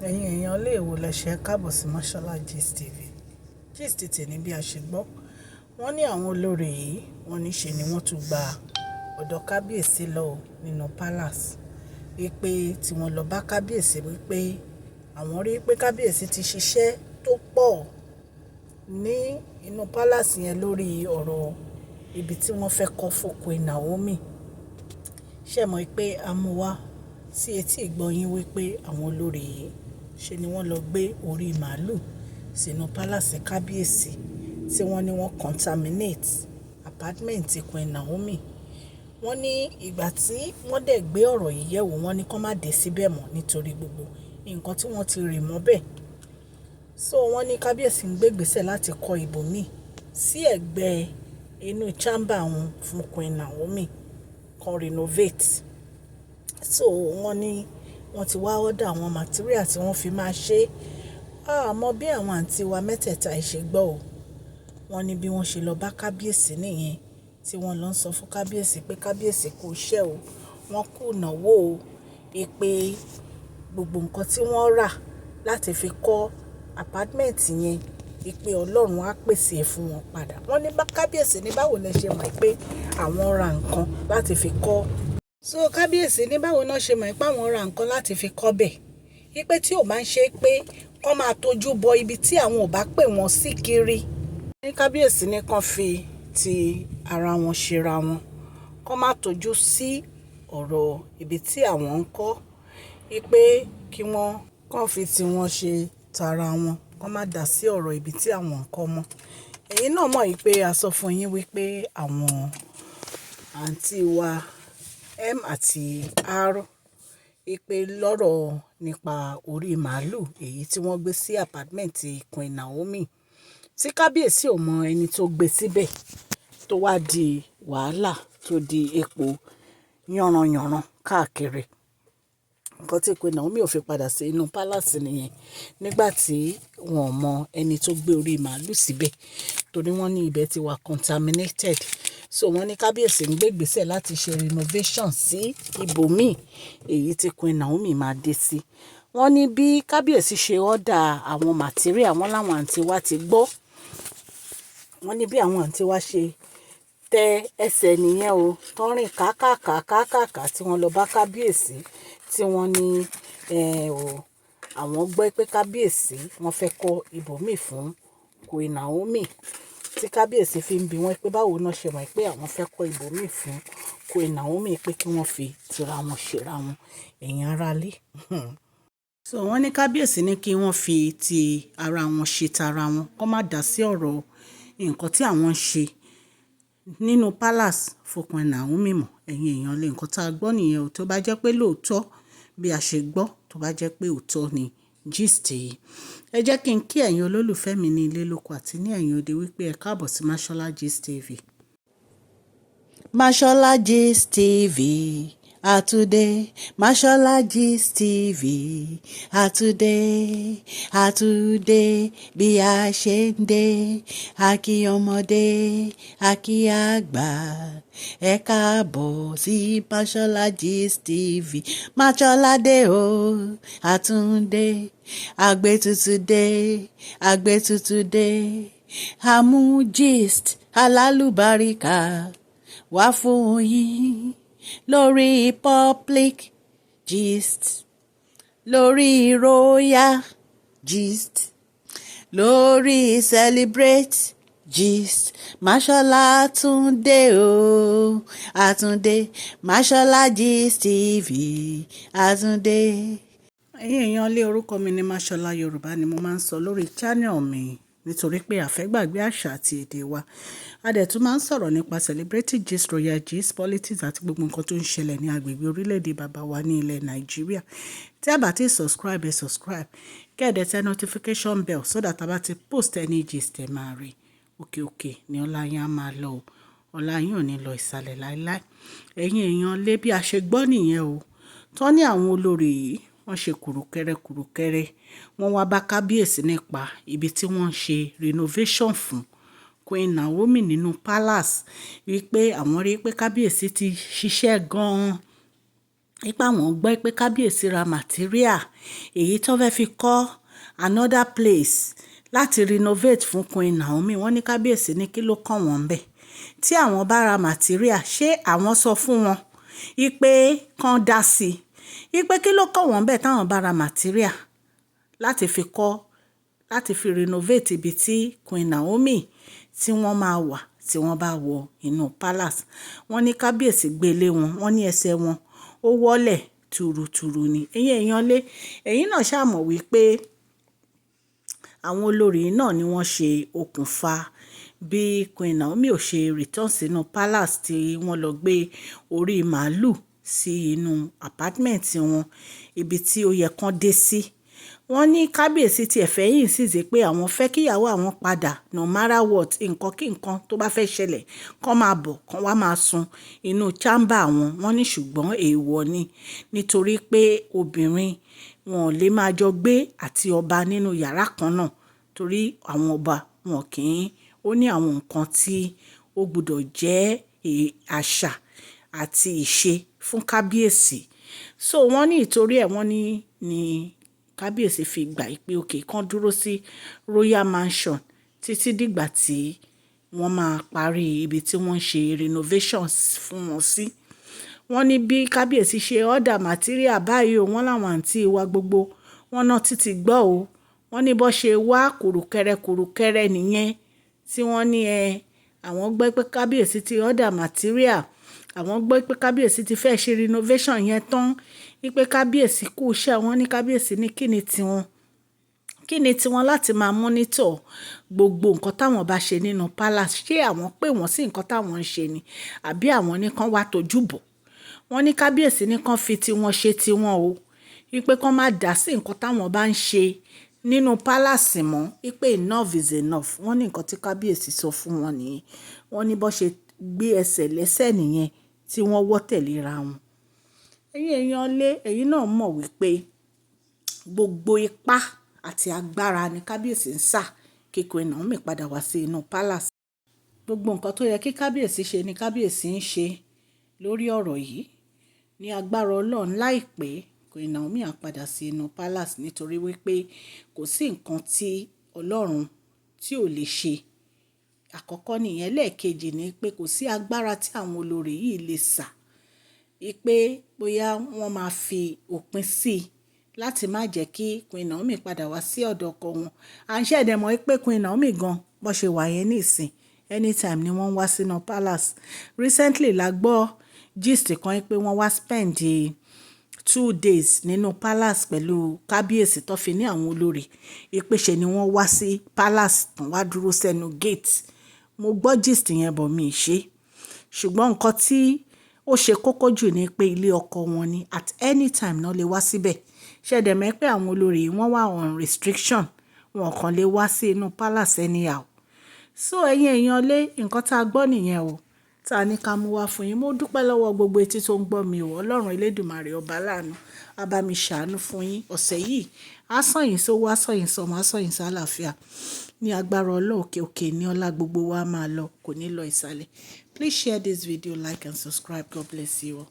Ẹ̀yin èèyàn lè wò lẹ́ṣẹ̀ káàbọ̀ sí Mashola Gist TV. Gist tèmi bí a ṣe gbọ́. Wọ́n ní àwọn olórí yìí, wọ́n ní ṣe ni wọ́n tún gba ọ̀dọ̀ kábíyèsí lọ nínú palace. Wípé tí wọ́n lọ bá kábíyèsí wípé àwọn rí pé kábíyèsí ti ṣiṣẹ́ tó pọ̀ ní inú palace yẹn lórí ọ̀rọ̀ ibi tí wọ́n fẹ́ kọ́ fún Queen Naomi. Ṣé ẹ mọ̀ pé a mú wá sí etí ìgbọ́ yín wípé àwọn olórí yìí ṣe ni wọ́n lọ gbé orí màlúù sínú palace kábíyèsí tí wọ́n ní wọ́n contaminate apartment Queen Naomi. Wọ́n ní ìgbà tí wọ́n dẹ̀ gbé ọ̀rọ̀ yìí yẹ̀wò, wọ́n ní kó má dé síbẹ̀ mọ́ nítorí gbogbo nǹkan tí wọ́n ti rì mọ́ bẹ́ẹ̀. So wọ́n ní kábíyèsí ń gbé ìgbésẹ̀ láti kọ́ ibòmíì sí ẹ̀gbẹ́ inú chamber wọn fún Queen Naomi kan renovate. So wọ́n ní wọ́n ti wá order àwọn material tí wọ́n fi máa ṣe. A mọ̀ bí àwọn àǹtí wa mẹ́tẹ̀ẹ̀ta ṣe gbọ́ o. Wọ́n ní bí wọ́n ṣe lọ bá kábíyèsí nìyẹn, tí wọ́n lọ sọ fún kábíyèsí pé kábíyèsí kú iṣẹ́ o, wọ́n kú ìnáwó o, wípé gbogbo nǹkan tí wọ́n rà láti fi kọ́ apartment yẹn, wípé Ọlọ́run á pèsè ẹ̀ fún wọn padà. Wọ́n ní bá kábíyèsí ní báwo lẹ ṣe mọ̀ pé àwọn ra nǹkan láti fi kọ́. So kábíyèsí ní báwo náà ṣe mọ̀ pé àwọn ra nǹkan láti fi kọ́ bẹ̀. Wípé tí ò bá ń ṣe pé kó máa tójú bọ ibi tí àwọn ò bá pè wọ́n sí kiri. Ní kábíyèsí ní kàn fi ti ara wọn ṣe ra wọn, kó má tójú sí ọ̀rọ̀ ibi tí àwọn ń kọ́. Wípé kí wọ́n kàn fi tí wọn ṣe tara wọn, kó má dà sí ọ̀rọ̀ ibi tí àwọn ń kọ́ mọ́. Ẹ̀yin náà mọ̀ wípé a sọ fún yín wípé àwọn àǹtí wa M àti R, wípé lọ́rọ̀ nípa orí màlúù èyí tí wọ́n gbé sí apartment Queen Naomi tí kábíyèsí ò mọ ẹni tó gbé síbẹ̀, tó wá di wàhálà, tó di epo yànran-yànran káàkiri. Nǹkan tí Queen Naomi ò fi padà sí inú palace nìyẹn nígbà tí wọ́n ò mọ ẹni tó gbé orí màlúù síbẹ̀, torí wọ́n ní ibẹ̀ ti wà contaminated. So wọ́n ní kábíyèsí ń gbé ìgbésẹ̀ láti ṣe renovation sí ibòmíì èyí tí Queen Naomi máa dé sí. Wọ́n ní bí kábíyèsí ṣe order àwọn material, wọ́n láwọn àǹtí wa ti gbọ́. Wọ́n ní bí àwọn àǹtí wa ṣe tẹ ẹsẹ̀ nìyẹn o, tó ń rìn kákàká kákàká tí wọ́n lọ bá kábíyèsí, tí wọ́n ní ẹ o, àwọn gbọ́ pé kábíyèsí wọ́n fẹ́ kọ́ ibòmíì fún Queen Naomi, tí kábíyèsí fi ń bi wọ́n pé báwo náà ṣe mọ̀ pé àwọn fẹ́ kọ́ ibòmíì fún Queen Naomi, pé kí wọ́n fi tira wọn ṣe ra wọn, ẹ̀yin ará ilé. So wọ́n ní kábíyèsí ní kí wọ́n fi ti ara wọn ṣe tara wọn, kó má dà sí ọ̀rọ̀ nǹkan tí àwọn ń ṣe nínú palace fún Queen Naomi mọ́. Ẹ̀yin èèyàn lè, nǹkan tí a gbọ́ nìyẹn o. Tó bá jẹ́ pé lóòótọ́ bí a ṣe gbọ́, tó bá jẹ́ pé òótọ́ ni gist yìí. Ẹ jẹ́ kí n kí ẹ̀yin olólùfẹ́ mi ní ilé lóko àti ní ẹ̀yìn odi wípé ẹ káàbọ̀ sí Mashola Gist TV. Mashola Gist TV àtúndé, Mashola Gist TV àtúndé, àtúndé bí a ṣe ń dé, àkí ọmọdé, àkí àgbà, ẹ káàbọ̀ sí Mashola Gist TV. Mashola dé o, àtúndé, àgbétutù dé, àgbétutù dé, àmú gist alálùbáríkà wá fún yín lórí public gist, lórí royal gist, lórí celebrate gist. Mashola Túndé o, àtúndé, Mashola Gist TV àtúndé. Ẹ̀yin èèyàn lé, orúkọ mi ní Mashola. Yorùbá ni mo máa ń sọ lórí channel mi nítorí pé a fẹ́ gbàgbé àṣà àti èdè wa. A dẹ̀ tún máa ń sọ̀rọ̀ nípa celebrity gist, royal gist, politics àti gbogbo nǹkan tó ń ṣẹlẹ̀ ní agbègbè orílẹ̀-èdè bàbá wa ní ilẹ̀ Nàìjíríà. Tí a bá ti subscribe, ẹ subscribe. Kẹ́ ẹ dẹ̀ tẹ notification bell so that a bá ti post any gist, ẹ máa rí. Òkè òkè ni ọlá yín á máa lọ o. Ọlá yín ò ní lọ ìsàlẹ̀ láíláí. Ẹ̀yin èèyàn lé, bí a ṣe gbọ́ nìyẹn o. Tọ́ ní àwọn olórí yìí wọ́n ṣe kùrùkẹrẹ kùrùkẹrẹ, wọ́n wá bá kábíyèsí nípa ibi tí wọ́n ń ṣe renovation fún Queen Naomi nínú palace, wípé àwọn rí pé kábíyèsí ti ṣiṣẹ́ gan-an. Wípé àwọn gbọ́ pé kábíyèsí ra material èyí tó fẹ́ fi kọ́ another place láti renovate fún Queen Naomi. Wọ́n ní kábíyèsí ní kí ló kàn wọ́n ńbẹ̀. Tí àwọn bá ra material, ṣé àwọn sọ fún wọn wípé kán dá sí i? Wípé kí ló kàn wọ́n ńbẹ̀ táwọn bá ra material láti fi kọ́, láti fi renovate ibi tí Queen Naomi tí wọ́n máa wà tí wọ́n bá wọ inú palace. Wọ́n ní kábíyèsí gbé lé wọn, wọ́n ní ẹsẹ̀ wọn ó wọ́lẹ̀ turuturu ni. Ẹ̀yin èèyàn lé, ẹ̀yin náà ṣá mọ̀ wípé àwọn olórí náà ni wọ́n ṣe okùnfà bí Queen Naomi ò ṣe return sínú palace tí wọ́n lọ gbé orí màlúù sí inú apartment wọn, ibi tí ó yẹ kán dé sí. Wọ́n ní kábíyèsí tí ẹ fẹ́ insist pé àwọn fẹ́ kí ìyàwó àwọn padà no matter what, nǹkan kí nǹkan tó bá fẹ́ ṣẹlẹ̀, kán máa bọ̀, kán wá máa sun inú chamber wọn. Wọ́n ní ṣùgbọ́n èèwọ̀ ni, nítorí pé obìnrin wọn ò lè máa jọ gbé àti ọba nínú yàrá kan náà, torí àwọn ọba wọn kì í, ó ní àwọn nǹkan tí ó gbọdọ̀ jẹ́ àṣà àti ìṣe fún kábíyèsí. So wọ́n ní ìtorí ẹ wọ́n ní kábíyèsí fi gbà pé okay, kán dúró sí Royal Mansion títí dìgbà tí wọ́n máa parí ibi tí wọ́n ń ṣe renovations fún wọn sí. Wọ́n ní bí kábíyèsí ṣe order material báyìí o, wọ́n láwọn àǹtí wa gbogbo, wọ́n náà títí gbọ́ o. Wọ́n ní bó ṣe wá kùrùkẹrẹ kùrùkẹrẹ nìyẹn tí wọ́n ní ẹ, àwọn gbọ́ pé kábíyèsí ti order material, àwọn gbọ́ pé kábíyèsí ti fẹ́ ṣe renovation yẹn tán, wípé kábíyèsí kú iṣẹ́. Wọ́n ní kábíyèsí ní kíni tiwọn, kíni tiwọn láti máa monitor gbogbo nǹkan táwọn bá ṣe nínú palace. Ṣé àwọn pè wọ́n sí nǹkan táwọn ń ṣe ni, àbí àwọn ní kán wá tojú bọ̀? Wọ́n ní kábíyèsí ní kán fi tiwọn ṣe tiwọn o, wípé kán má dà sí nǹkan táwọn bá ń ṣe nínú palace mọ́, wípé enough is enough. Wọ́n ní nǹkan tí kábíyèsí sọ fún wọn nìyẹn. Wọ́n ní bó ṣe gbé ẹsẹ̀ lẹ́sẹ̀ nìyẹn tí wọ́n wọ́ tẹ̀léra wọn. Ẹ̀yin èèyàn lé, ẹ̀yin náà mọ̀ wípé gbogbo ipá àti agbára ni kábíyèsí ń sà kí Queen Naomi padà wá sí inú palace. Gbogbo nǹkan tó yẹ kí kábíyèsí ṣe ni kábíyèsí ń ṣe lórí ọ̀rọ̀ yìí. Ní agbára Ọlọ́run, láìpẹ́ Queen Naomi á padà sí inú palace, nítorí wípé kò sí nǹkan tí Ọlọ́run tí ò lè ṣe. Àkọ́kọ́ nìyẹn. Lẹ́ẹ̀kejì ni pé kò sí agbára tí àwọn olórí yìí lè sà wípé bóyá wọ́n máa fi òpin sí láti má jẹ́ kí Queen Naomi padà wá sí ọ̀dọ̀ ọkọ wọn. À ń ṣẹ̀dẹ̀ mọ̀ pé Queen Naomi gan bó ṣe wà yẹn nísìn, anytime ni wọ́n ń wá sínú palace. Recently la gbọ́ gist kan pé wọ́n wá spend 2 days nínú palace pẹ̀lú kábíyèsí tó fi ní àwọn olórí. Ìpèsè ni wọ́n wá sí palace tán wá dúró sẹ́nu gate. Mo gbọ́ gist yẹn bọ̀ mí ṣe. Ṣùgbọ́n nǹkan tí ó ṣe kókó jù ni pé ilé ọkọ wọn ni, at any time náà lè wá síbẹ̀. Ṣé ẹ dẹ̀ mọ̀ pé àwọn olórí wọ́n wà on restriction, wọn kàn lè wá sí inú palace anyhow. So ẹ̀yin èèyàn lé, nǹkan tá a gbọ́ nìyẹn o. Tá a ní ká mú wá fún yín. Mo dúpẹ́ lọ́wọ́ gbogbo etí tó ń gbọ́ mi o. Ọlọ́run Elédùmarè ọba láàánú, á bá mi ṣàánú fún yín. Ọ̀sẹ̀ yìí, á sàn yín sówó, á sàn yín sọ́mọ, á sàn yín sáláfíà. Ní agbára Ọlọ́run, òkè òkè ní ọlá gbogbo wa máa lọ, kò ní lọ ìsàlẹ̀. Please share this video, like and subscribe. God bless you all.